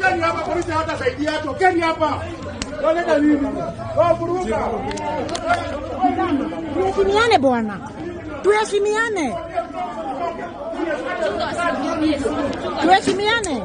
Tokeni hapa, polisi hatasaidia. Tokeni hapa. Waleta nini? Wavuruga. Tuheshimiane bwana, tuheshimiane, tuheshimiane.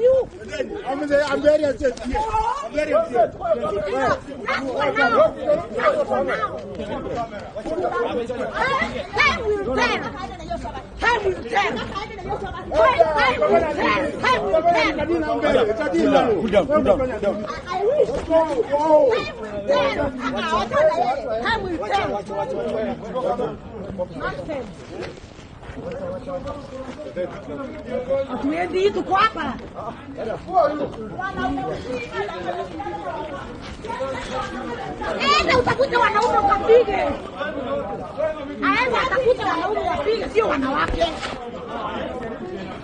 I'm very upset. I'm very upset. Time will tell. Time will tell. Time will tell. Time will tell. I wish. Time will tell. Time will tell. Nonsense. Hatuendi, tuko hapa. Enda utafute wanaume ukapige. Aenda atafute wanaume wapige, sio wanawake.